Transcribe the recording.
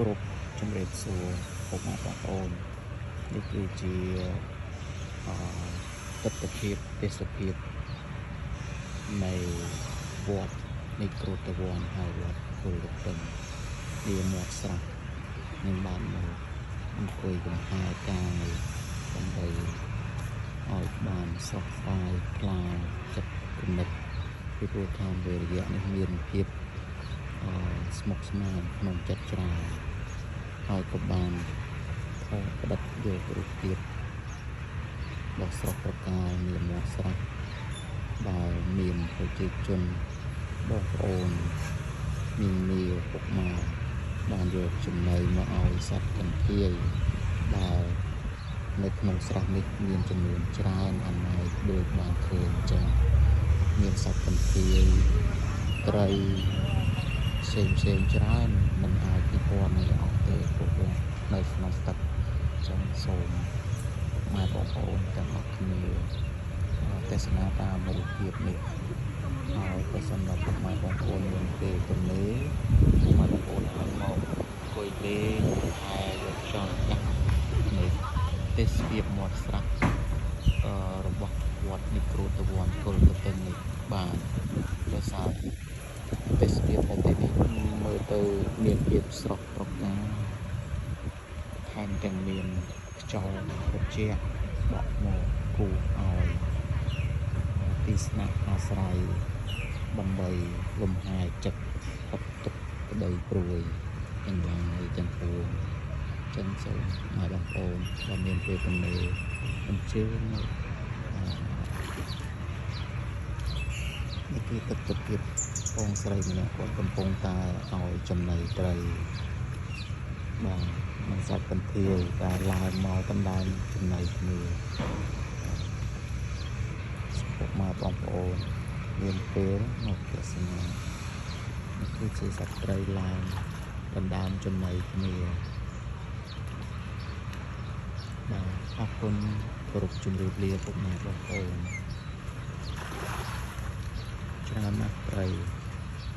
គ្រប់ជំរាបសួរពុកម៉ែបងប្អូននេះគឺជាអទិដ្ឋភាពទេសភាពនៃវត្តនៃគ្រូតវ័នហើយវត្តគុលទឹងវាមាត់ស្រះនឹងបានមកអង្គុយកំហែកាយដើម្បីឲ្យបានស្រស់ស្រាយថ្លាចិត្តគំនិតពីព្រោះថាវេរយៈនេះមានភាពស្មុគស្មាញក្នុងចិត្តច្រើនហើយក៏បានថតផ្ដិតយករូបភាពដ៏ស្រស់ត្រកាលនៃមាត់ស្រះដែលមានប្រជាជនបងប្អូនមីងមាពុកម៉ែបានយកចំណីមកឲ្យសត្វកន្ធាយដែលនៅក្នុងស្រះនេះមានចំនួនច្រើនអណ័យដូចបានឃើញអញ្ចឹងមានសត្វកន្ធាយត្រីផ្សេងផ្សេងច្រើនមិនអាចពិពណ៌នាអស់ទេព្រោះវានៅក្នុងទឹកចឹងសូមម៉ែបងប្អូនទាំងអស់គ្នាទស្សនាតាមរូបភាពនេះហើយបើសិនដល់ពុកម៉ែបងប្អូនមានពេលទំនេរពុកម៉ែបងប្អូនអាចមកអង្គុយលេងហែយកខ្យល់កាសនៃទេសភាពមាត់ស្រះរបស់វត្តនិក្រូតវ័នគុលទទឹងនេះបានដោយសារទេសភាពនៅទីនេះមើលទៅមានភាពស្រស់ត្រកាលថែមទាំងមានខ្យល់ត្រជាក់បក់មកគួរឲ្យទីស្នាក់អាស្រ័យដើម្បីលំហែចិត្តផុតទុក្ខក្តីព្រួយទាំងឡាយទាំងពួងចឹងសូមឲ្យបងប្អូនដែលមានពេលទំនេរអញ្ជើញមកនេះគឺទិដ្ឋភាពបងស្រីម្នាក់គាត់កំពុងតែឲ្យចំណីត្រីបាទនិងសត្វកន្ធាយដែលឡើងមកដណ្ដើមចំណីគ្នាពុកម៉ែបងប្អូនមានពេលមកទស្សនានេះគឺជាសត្វត្រីឡើងដណ្ដើមចំណីគ្នាបាទអរគុណគោរពជម្រាបលាពុកម៉ែបងប្អូនច្រើនណាស់ត្រី។